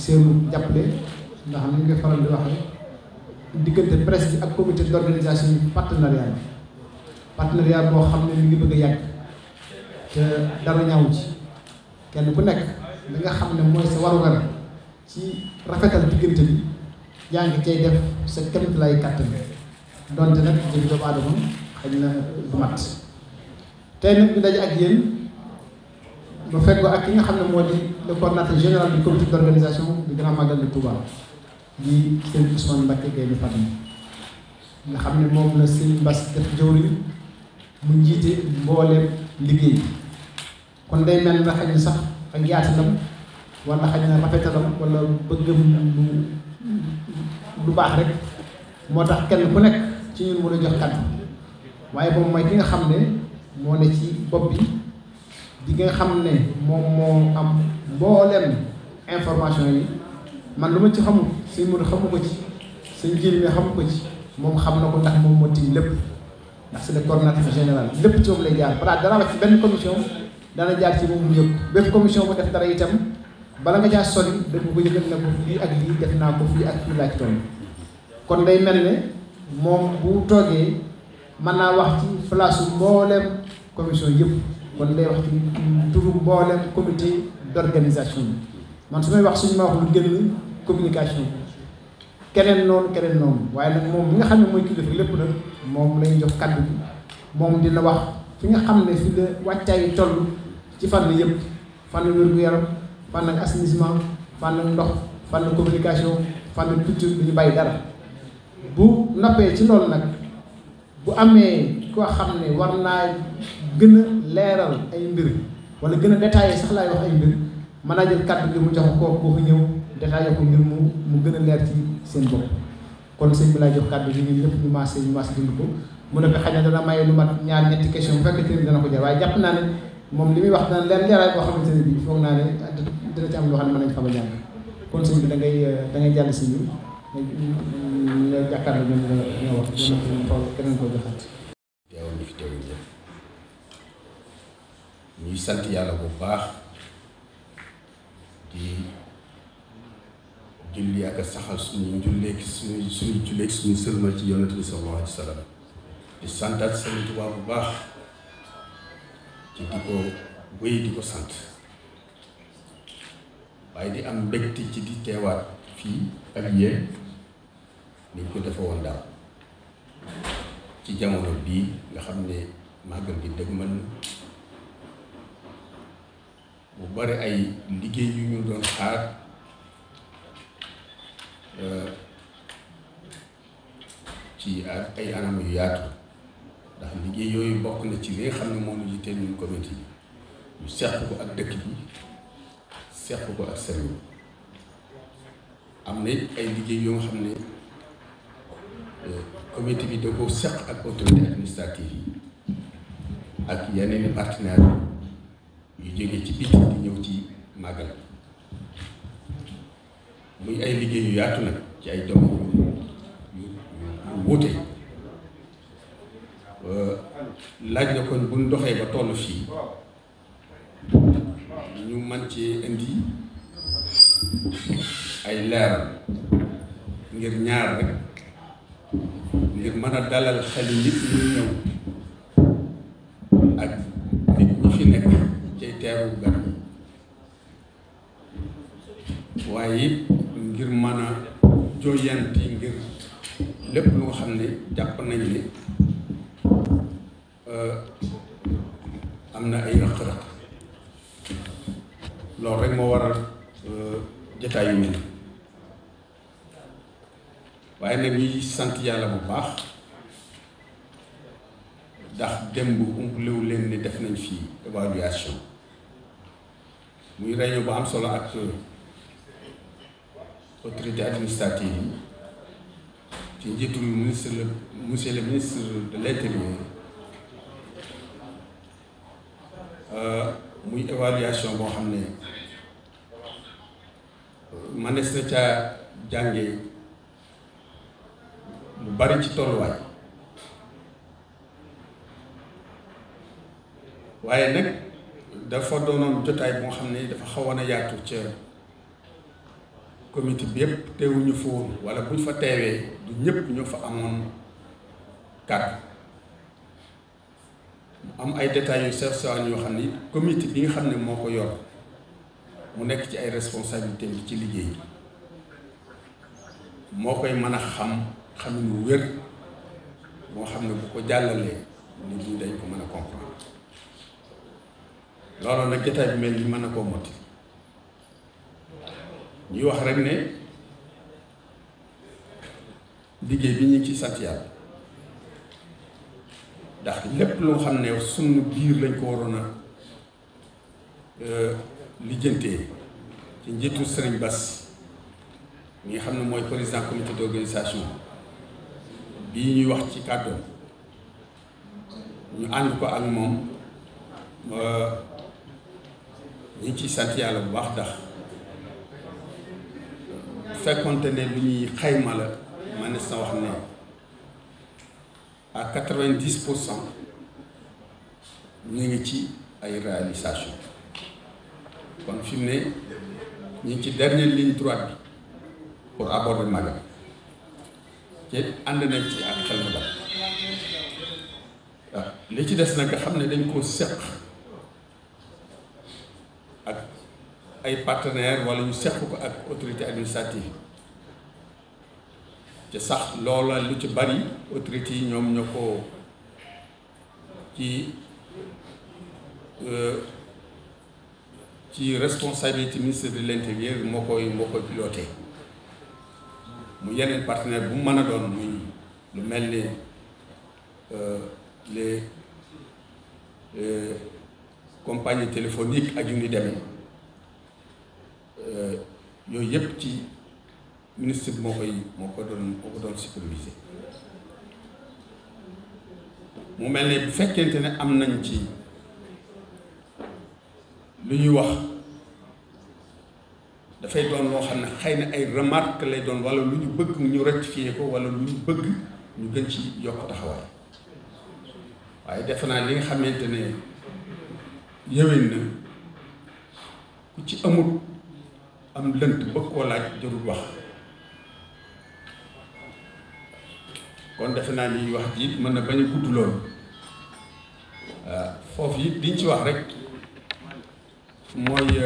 seenu jàppale ndax ni ñu koy faral di waxee diggante presse bi ak comité d'organisation yi partenariat boo xam ne mi ngi bëgg a yàgg te dara ñaawu ci kenn ku nekk li nga xam ne mooy sa warugar ci rafetal diggante bi yaa ngi cay def sa kéem lay kàttan donte nag jëf doomu aadama xëy na du mat tey nag ñu daje ak yéen ba fekkoo ak ki nga xam ne moo di le coordinateur général du comité d'organisation du Grand Magal de Touba di Serigne Ousmane Mbacké Gaïndé Fatma nga xam ne moom la Serigne Bass def jëwriñ mu njiite mbooleem liggéey kon day mel na xëy na sax ak yaatalam wala xëy na rafetalam wala bëggam lu baax rek moo tax kenn ku nekk ci ñun mën a jox kàddu waaye moom mooy ki nga xam ne moo ne ci bopp bi di nga xam ne moom moo am mbooleem information yi man lu ma ci xamul suñ mënu xamu ko ci suñ jiir mi xamu ko ci moom xam na ko ndax moom moo tiim lépp ndax c'est le coordinateur général lépp ci moom lay jaar balaa dara wax ci benn commission dana jaar ci moom mu yëpp bépp commission bu def dara itam bala nga caa sori dañ ko yëgal ne ko lii ak lii def naa ko fii ak fii laa ci toll kon day mel ne moom bu toogee mën naa wax ci place mbooleem commission yëpp kon day wax ci turu mbooleem comité d'organisation bi man su may wax suñu ma wax lu génn communication keneen noonu waaye nag moom mi nga xam ne mooy kilifa lépp nag moom lañuy jox kàddu bi moom dina wax fi nga xam ne fi la wàccaay toll ci fànn yëpp fànn wér-gu-yaram fànn assainissement fànn ndox fànn communication fànn culture bi ñu bàyyi dara bu noppee ci loolu nag bu amee koo xam ne war naa gën a leeral ay mbir wala gën a détaillé sax laay wax ay mbir mën naa jël kàddu gi mu jox ko koo ñëw détaillé ko ngir mu gën a leer ci seen bopp kon sëñ bi laay jox kàddu gi ñun ñëpp ñu maase dund ko mu ne ko xëy na dana may lu mat ñaar ñetti question bu fekkee ni dana ko jar waaye jàpp naa ne moom li muy wax dana leer leeraay boo xamante ne bii foog naa ne dina ci am loo xam ne mën nañ fa ba jàng kon sëñ bi da ngay jàll si ñu nga jàkkaarloo ñoom nga wax ba noppi xool keneen ko joxaat. teew ñu fi teew ñëpp ñuy sant yàlla bu baax di julli ak saxal suñu julleeg suñu sëlmal ci yonent bi sallallahu alayhi wa sallam di santaat Sëriñ Tuubaa bu baax ci di ko wéy di ko sant waaye di am mbégte ci di teewaat fii ak yéen niñ ko defe woon daaw ci jamono bii nga xam ne màggal gi dëgg mën mu bari ay liggéey yu ñu doon xaar ci ay anam yu yaatu ndax liggéey yooyu bokk na ci li nga xam ne moom la yitteel ñun comité bi ñu seq ko ak dëkk bi seq ko ak sëriñ bi am na ay liggéey yoo nga xam ne comité bi da ko seq ak autorité administrative yi ak yeneen i partenaires yu jógee ci biti di ñëw ci màggal muy ay liggéey yu yaatu nag ci ay domaines yu wuute laaj na kon buñ doxee ba toll fii ñu mën ci indi ay leeral ngir ñaar rek ngir mën a dalal xelu nit ñi ñëw ak nit ñi fi nekk cay teeru gan waaye it ngir mën a jooyanti ngir lépp lu nga xam ne jàpp nañ ne am na ay rëq-rëq loolu rek moo waral jotaay yu mel waaye nag ñuy sant yàlla bu baax ndax démb umplewu leen ni def nañ fii évaluation muy réunion bu am solo ak autorité administrative yi ci njiitul monsieur le ministre de l'intérieur muy évaluation boo xam ne manees na caa jàngee lu bari ci tolluwaay waaye nag dafa doonoon jotaay boo xam ne dafa xawoon a yaatu ca comité bi yëpp teewuñu fa woon wala buñ fa teewee du ñëpp ñoo fa amoon kàddu mu am ay détails yu sew sewaan yoo xam ni comité bi nga xam ne moo ko yor mu nekk ci ay responsabilités bi ci liggéey moo koy mën a xam nu wér moo xam ne bu ko jàllalee nit ñi dañ ko mën a comprendre loolu nag détail bi mel ni mën na koo motti ñuy wax rek ne liggéey bi ñu ngi ci sant yàlla ndax lépp loo xam ne sunu biir lañ ko waroon a lijjantee ci njiitu Serigne Bass mi nga xam ne mooy président comité d'organisation bii ñuy wax ci kàddoom ñu ànd ko ak moom ñu ngi ciy sant yàlla bu baax ndax fekkonte ne lu ñuy xayma la ma ne sa wax ne à 90% ñu ngi ci ay réalisation kon fi mu ne ñu ngi ci dernière ligne droite bi pour aborder Magal te ànd nañ ci ak xel mu dal waaw li ci des nag nga xam ne dañ koo seq ak ay partenaires wala ñu seq ko ak autorité administrative te sax loola lu ci bari autorités yi ñoom ñoo ko ci responsabilité ministre de l'intérieur moo koy piloté mu yeneen partenaire bu mu mën a doon muy lu mel ni les compagnies téléphoniques ak yu ni demee yooyu yëpp ci ministre bi moo ko doon superviser mu mel ne bu fekkente ne am nañ ci lu ñuy wax dafay doon loo xam ne xëy na ay remarque lay doon wala lu ñu bëgg ñu rectifier ko wala lu ñu bëgg ñu gën ci yokk taxawaay waaye defe naa li nga xamante ne yéwén na ku ci amut am lënt bëgg koo laaj jarul wax kon defe naa ni wax ji mën na bañ a gudd loolu foofu yi diñ ci wax rek mooy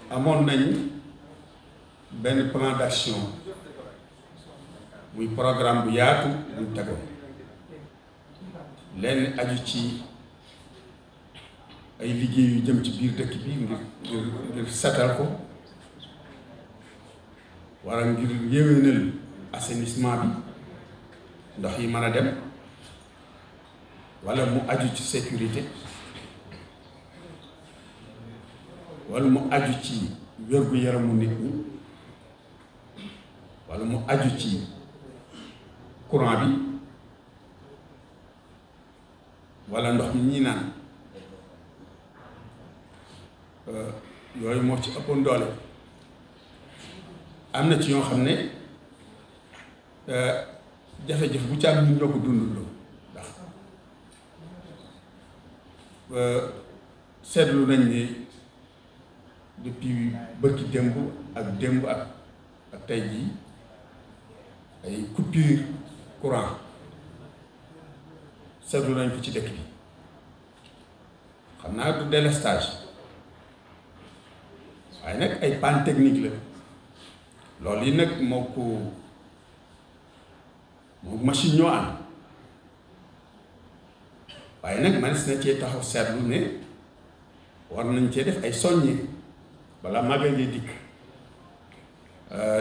amoon nañ benn plan d'action muy programme bu yaatu buñ tegoon lenn aju ci ay liggéey yu jëm ci biir dëkk bi ngir setal ko wala ngir yéwénal assainissement bi ndox yi mën a dem wala mu aju ci sécurité wala mu aju ci wér-gu-yaramu nit ñi wala mu aju ci courant bi wala ndox mi ñi naan yooyu moo ci ëppoon doole am na ci ñoo xam ne jafe-jafe bu ci am ñu ñoo ko dundandoo ndax seetlu nañ ne depuis bërki démb ak tey jii ay coupure courant seetlu nañ ko ci dëkk bi xam naa du délestage waaye nag ay panne technique la loolu yi nag moo machine ñoo am waaye nag manis na cee taxaw seetlu ne war nañ cee def ay soññe balaa Magal ngay dikk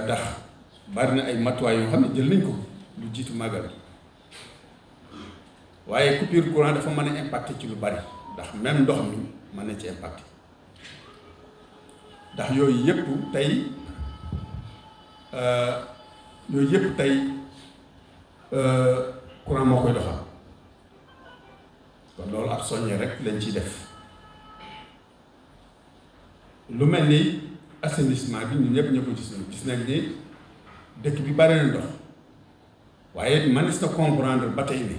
ndax bari na ay matuwaay yoo xam ne jël nañ ko lu jiitu Magal waaye coupure courant dafa mën a impacter ci lu bari ndax même ndox mi mën na ci impacter ndax yooyu yëpp tey courant moo koy doxal kon loolu ab soññee rek lañ ciy def lu mel ni assainissement bi ñun ñëpp ko gis nañ ni dëkk bi bari na ndox waaye mënees na comprendre ba tey ne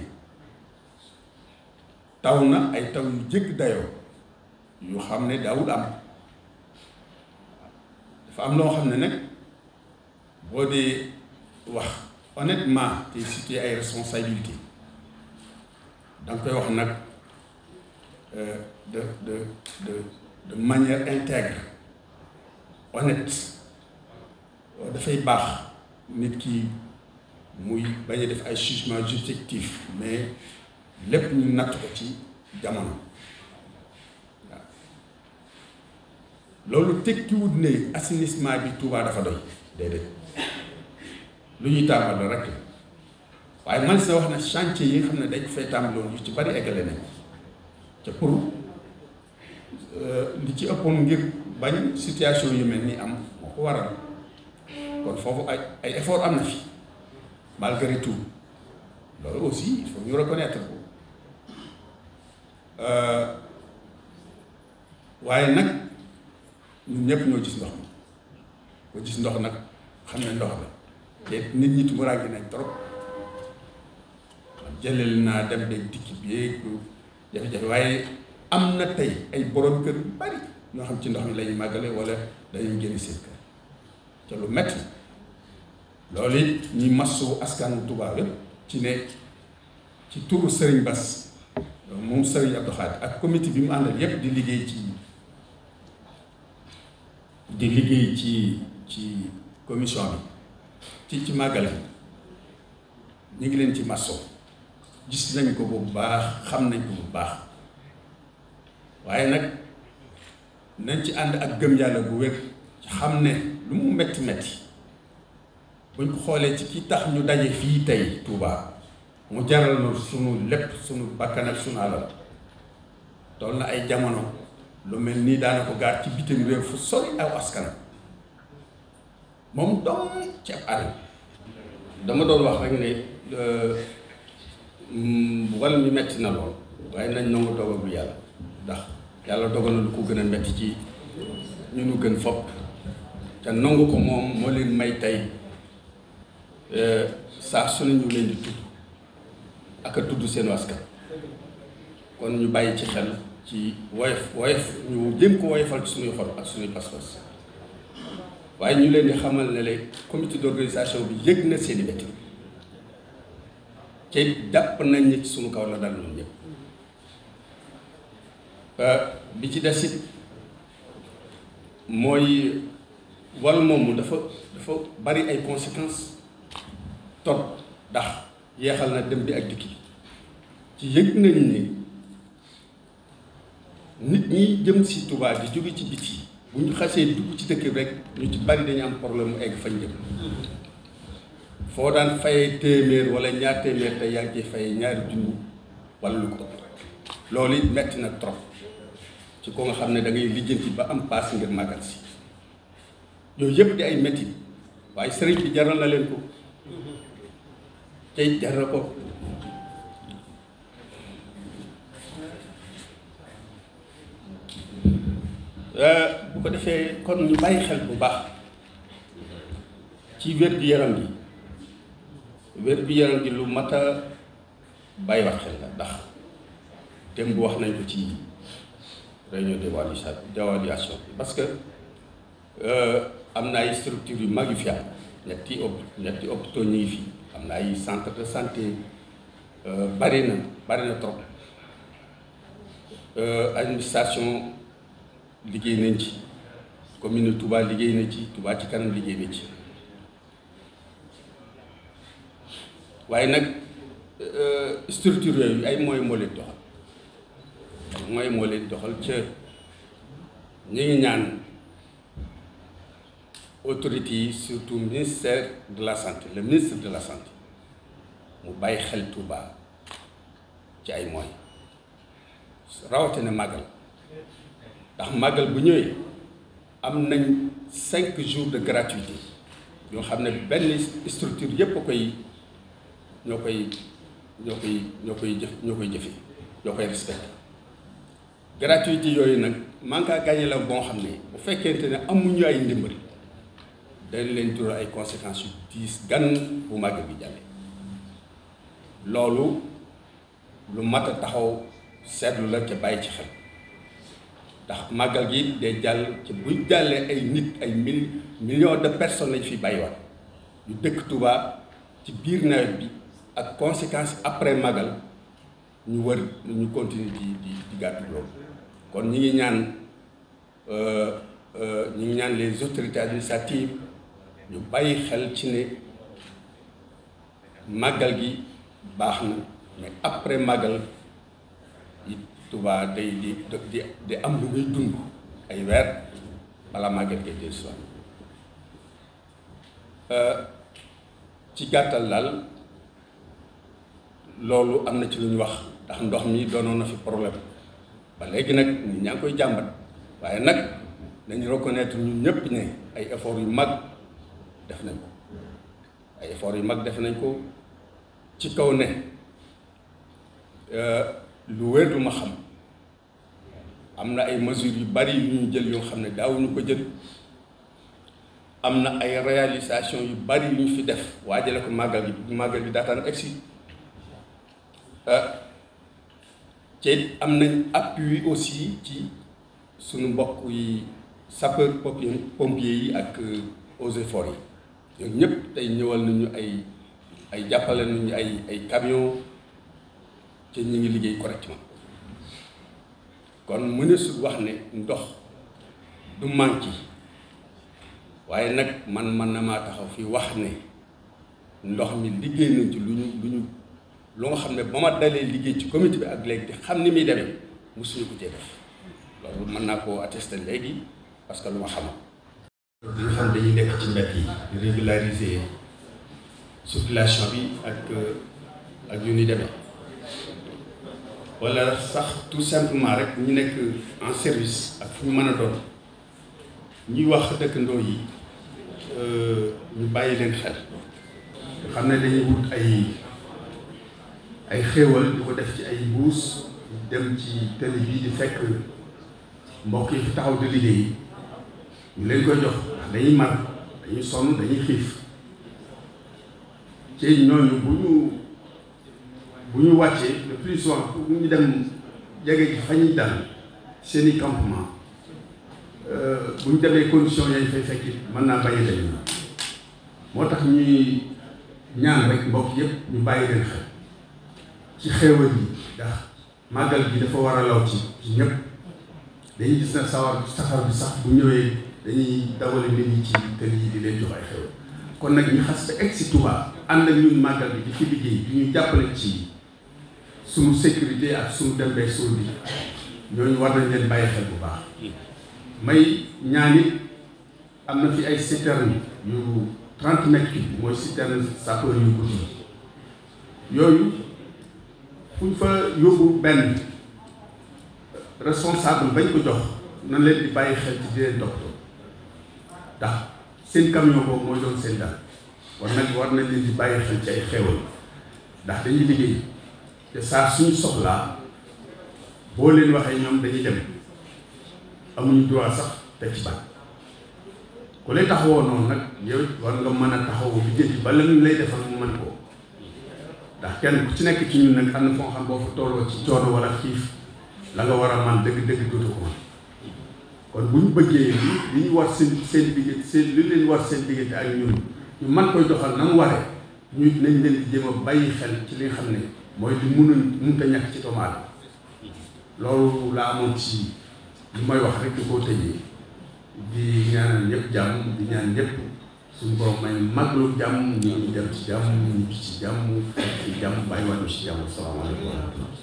taw na ay taw yu jëkk dayoo yu xam ne daawul am dafa am loo xam ne nag boo dee wax honnêtement te situé ay responsabilité da nga koy wax nag de manière intègre honnête dafay baax nit ki muy bañ a def ay jugement subjectif mais lépp ñu natt ko ci jamono waaw loolu tekkiwut ne assainissement bi Touba dafa doy déedéet lu ñuy tàmbal rek waaye man sa wax na chantier yi nga xam ne dañ ko fay tàmbaloon yu ci bari eggale nañ ca pour li ci ëppoon ngir bañ situation yu mel ni am moo ko waral kon foofu ay effort am na fi malgré tout loolu aussi il faut ñu reconnaître ko waaye nag ñun ñëpp ñoo gis ndox mi ko gis ndox nag xam ne ndox la te nit ñi tumuraange nañ trop jëleel naa dem de dikki bi jafe-jafe waaye am na tey ay borom kër yu bari ñoo xam ci ndox mi lañuy màggale wala dañuy génn seen kër te lu metti loolu it ñi masu askanu Touba yépp ci ne ci turu Serigne Bass moom Serigne Abdou Khadre ak comité bi mu àndal yépp di liggéey ci commission bi ci màggale ñu ngi leen ci maso gis nañ ko bu baax xam nañ ko bu baax waaye nag nañ ci ànd ak gëm yàlla bu wér ci xam ne lu mu metti metti buñ ko xoolee ci ki tax ñu daje fii tey Touba mu jaral na sunu lépp sunu bakkan ak sunu alal toll na ay jamono lu mel nii daana ko gaar ci bitim réew fu sori aw askan moom doom ci ab àll dama doon wax rek ne wal mi metti na lool waaye nañ nangu dogal bu yàlla ndax yàlla dogal na lu ko gën a metti ci ñu nu gën fopp te nangu ko moom moo leen may tey saa su ne ñu leen di tudd ak a tudd seen askan kon ñu bàyyi ci xel ci woyof ñu jëm ko woyofal ci suñuy xol ak suñuy pas-pas waaye ñu leen di xamal ne le comité d'organisation bi yëg na seeni métti te jàpp nañ ne ci suñu kaw la dal ñun ñëpp bi ci des it mooy wal moomu dafa bari ay conséquences tot ndax yeexal na dem bi ak dikki ci yëg nañ ni nit ñi jëm si Touba di jóge ci biti bu ñu xasee dugg ci dëkk rek ñu ci bari dañu am problème mu egg fañ jëm foo daan fayee téeméer wala ñaar téeméer te yaa ngi fayee ñaari junni wala lu ko ëpp loolu it metti na trop ci ko nga xam ne da ngay lijjanti ba am paas ngir màggal si yooyu yëpp di ay metti waaye sëriñ bi jaral na leen ko tey jar na ko bu ko defee kon ñu bàyyi xel bu baax ci wér-gu-yaram gi wér-gu-yaram gi lu mat a bàyyi wax xel la ndax démb wax nañ ko ci réunion d'évaluation bi parce que am na ay structures yu mag yu fi am ñetti hôpitaux ñu ngi fi am na ay centre de santé bari na trop administration liggéey nañ ci commune Touba liggéey na ci Touba ci kanam liggéey na ci waaye nag structure yooyu ay moyens moo leen doxal ca ñu ngi ñaan autorités yi surtout ministère de la santé le ministre de la santé mu bàyyi xel Touba ci ay moyens rawatina màggal ndax màggal bu ñëwee am nañ 5 jours de gratuité yoo xam ne benn structure yépp a koy ñoo koy jëfe ñoo koy respecté gratuité yooyu nag manque à gagner la boo xam ne bu fekkente ne amuñu ay ndimbal dañ leen jural ay conséquences yu diis gan bu màggal bi jàllee loolu lu mat a taxaw seetlu la ca bàyyi ci xel ndax màggal gi day jàll ci buñ jàllee ay nit ay millions de personnes lañ fi bàyyiwaat yu dëkk Touba ci biir nawet bi ak conséquences après màggal ñu wër ñu continuer di gàttu loolu kon ñi ngi ñaan les autorités administratives ñu bàyyi xel ci ne màggal gi baax na mais après màggal yi Touba day di am lu muy dund ay weer bala màggal gi del soit ci gàttal daal loolu am na ci lu ñu wax ndax ndox mi doonoon na fi problème ba léegi nag nit ñaa ngi koy jàmbat waaye nag dañu reconnaître ñun ñëpp ne ay efforts yu mag def nañ ko ay efforts yu mag def nañ ko ci kaw ne lu wér lu ma xam am na ay mesures yu bari yu ñu jël yoo xam ne daawuñu ko jël am na ay réalisation yu bari yu ñu fi def waajale ko màggal gi daataan egsi ci am nañ appui aussi ci suñu mbokk yi sapeur pompier yi ak eaux et forêts yi ñoom ñëpp tey ñëwal nañu ay jàppale nañu ay camion ci ñu ngi liggéey correctement kon mëneesul wax ne ndox du manqué waaye nag man na maa taxaw fii wax ne ndox mi liggéey nañ ci lu nga xam ne ba ma dalee liggéey ci comité bi ak léegi di xam ni muy demee mosuñu ko cee def loolu mën naa koo attester léegi parce que lu ma xamal. dañu xam dañuy nekk ci mbedd yi di régulariser circulation bi ak yu ni demee wala sax tout simplement rek ñu nekk en service ak fu ñu mën a doon ñuy wax dëkkandoo yi ñu bàyyi leen xel nga xam ne dañuy wut ay xéewal di ko def ci ay mbuus dem ci télé bi di fekk mbokk yi fi taxaw di liggéey ñu leen koy jox ndax dañuy mar dañuy sonn dañuy xiif ci ñooñu bu ñu wàccee le plus souvent pour ñu dem jege gi fa ñuy dal seen i campement bu ñu demee condition yañ fay fekk mën naa bàyyi leen moo tax ñuy ñaan rek mbokk yëpp ñu bàyyi leen xel ci xéewal yi ndax màggal bi dafa war a law ci ñëpp dañuy gis na safar bi sax bu ñëwee dañuy dawale nit ñi ci kër yi di leen jox ay xéewal kon nag ñu xas ba egg si Touba ànd ak ñun màggal bi di fi liggéey di ñu jàppale ci suñu sécurité ak suñu dem beeg suñu bi ñooñu war nañ leen bàyyi xel bu baax may ñaan it am na fi ay citerne yu 30 mètres cubes mooy citerne sapeur yu guddi yooyu fu ñu fa yóbbu benn responsable bañ ko jox na leen di bàyyi xel ci di leen toppatoo ndax seen camion boobu mooy doon seen daal war nañ leen di bàyyi xel ci ay xéewal ndax dañuy liggéey te saa suñu soxlaa boo leen waxee ñoom dañuy dem amuñu droit sax teg ci baat ku lay taxawoo noonu nag yow war nga mën a taxawoo bi jënd ba lan lay defal mu mën koo ndax kenn ku ci nekk ci ñun nag am na foo xam boo fa tolloo ci coono wala xiif la nga war a man dëgg-dëgg dootu ko man kon bu ñu bëggee li ñu war seen diggante li leen war seen diggante ak ñun ñu man koy doxal na mu waree ñu nañ leen di jéem a bàyyi xel ci li nga xam ne mooy li mënut a ñàkk ci doomu aadama loolu laa amoon ci li may wax rek di koo tëjee di ñaanal ñëpp jàmm di ñaan ñëpp suñu borom may maglu jàmm ñu dem ci jàmm ñu ci jàmm ci jàmm bàyyi waat ñu ci jàmm salaamaaleykum wa rahmatulah